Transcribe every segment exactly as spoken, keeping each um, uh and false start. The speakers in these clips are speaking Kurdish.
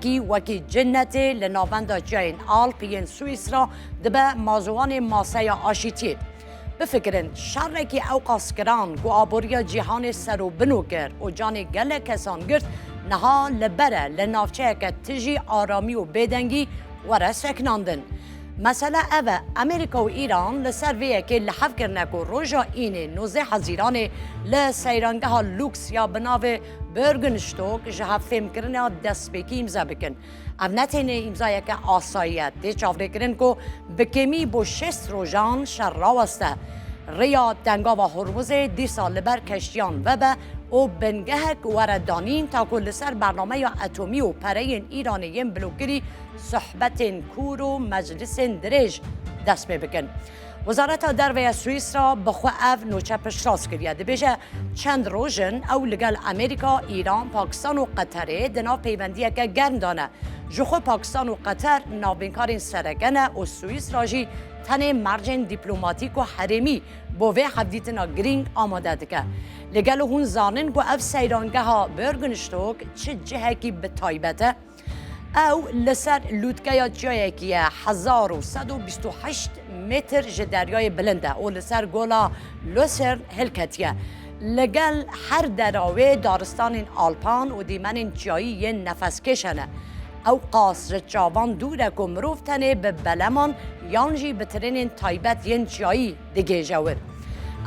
Kî wekî cinnetê li navenda çiyayên Alp yên Swîsra dibe mazowanê maseya aşîtiyê. Bifikirin, şerekî ewqas giran ku aboriya cîhanê ser û bino kir û canê gelek kesan girt, niha li ber e li navçeyeke tijî aramî û bêdengî were sekinandin. Mesele ev e, Amerîka û Îran li ser vê yekê li hev kirine ku roja Înê nozdeh Hezîranê li seyrangeha lûks ya bi navê Bürgenstock ji hevfêmkirina destpêkî îmze bikin. Ev ne tenê îmzayeke asayî ye, tê çavrêkirin ku bi kêmî bo şêst rojan şer raweste. Rêya Tengava Hormuzê dîsa li ber keştiyan vebe û bingehek were danîn ta ku li ser bernameya etomî û pereyên Îranê yên blokirî sohbetên kûr û meclisên dirêj dest pê bikin. Wezareta Derve ya Swîsra bi xwe ev nûçe piştrast kiriye. Dibêje, çend roj in ew li gel Amerîka, Îran, Pakistan û Qeterê di nav peywendiyeke germ de ne. Ji xwe Pakistan û Qeter navbînkarên sereke ne û Swîsra jî tenê mercên dîplomatîk û herêmî bo vê hevdîtina girîng amade dike. Li gelo hûn zanin ku ev seyrangeha Bürgenstock çi cihekî bi taybet e? Ew li ser lûtkeya çiyayekî ye, hezar û sed û bîst û heşt metr ji deryayê bilind e û li ser gola Lucerne hilketiye. Li gel her dera wê daristanên alpan û dîmenên çiyayî yên nefeskêş hene. Ew qas ji çavan dûr e ku mirov tenê bi beleman yan jî bi trênên taybet yên çiyayî digihêje wir.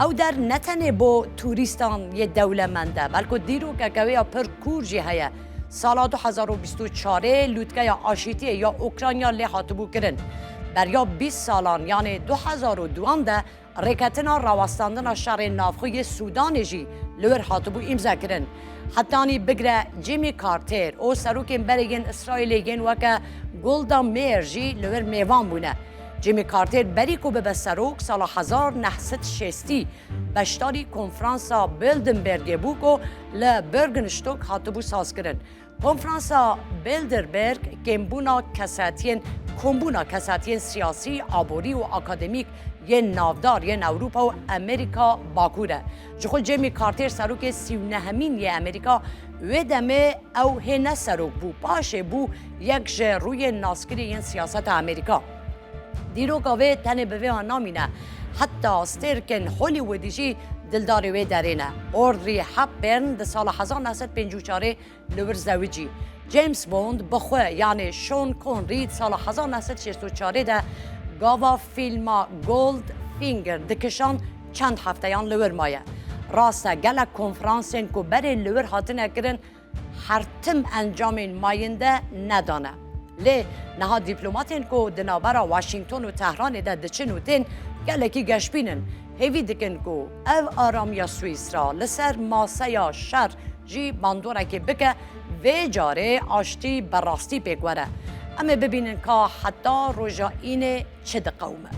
Ew der ne tenê bo turîstan yê dewlemend e, belku dîrokeke wê ya pir kûr jî heye. Sala du hezar û bîst û çarê lûtkeya aşîtiyê ya Ukrayna lê hatibû kirin. Beriya bîst salan, yanê du hezar û duan de rêketina rawestandina şerê navxwe yê Sûdanê jî li wir hatibû îmzekirin. Hetanî bigre Jimmy Carter û serokên berê yên Îsraîlê yên weke Golda Meir jî li wir mêvan bûne. Jimmy Carter berî ku bibe serok, sala hezar neh sed şêstî beşdarî konferansa Bilderbergê bû ku li Bürgenstock hatibû sazkirin. Konferansa Bilderberg kêmbûna kesatiyên, kombûna kesatiyên siyasî, aborî û akademîk yên navdar yên Ewropa û Amerîka Bakur e. Ji xwe Jimmy Carter serokê sî û nehemîn yê Amerîka, wê demê ew hê ne serok bû, paşê bû yek ji rûyên naskirî yên siyaseta Amerîka. Dîroka wê tenê bi vê wa namîne, heta stêrkên Hollywoodî jî dildarê wê derê ne. Audrey Hepburn di sala hezar neh sed pêncî û çarê li wir zewicî. James Bond bi xwe, yanê Sean Connery, di sala hezar neh sed şêst û çarê de gava fîlma Goldfinger dikişand, çend hefteyan li wir maye. Rast e, gelek konferansên ku berê li wir hatine kirin, her tim encamên mayînde nedane. Lê niha dîplomatên ku di navbera Washington û Tehranê de diçin û tên gelekî geşbîn in. Hêvî dikin ku ev aramiya Swîsra li ser maseya şer jî bandorekê bike, vê carê aştî bi rastî pêk were. Em ê bibînin ka heta roja Înê çi diqewime.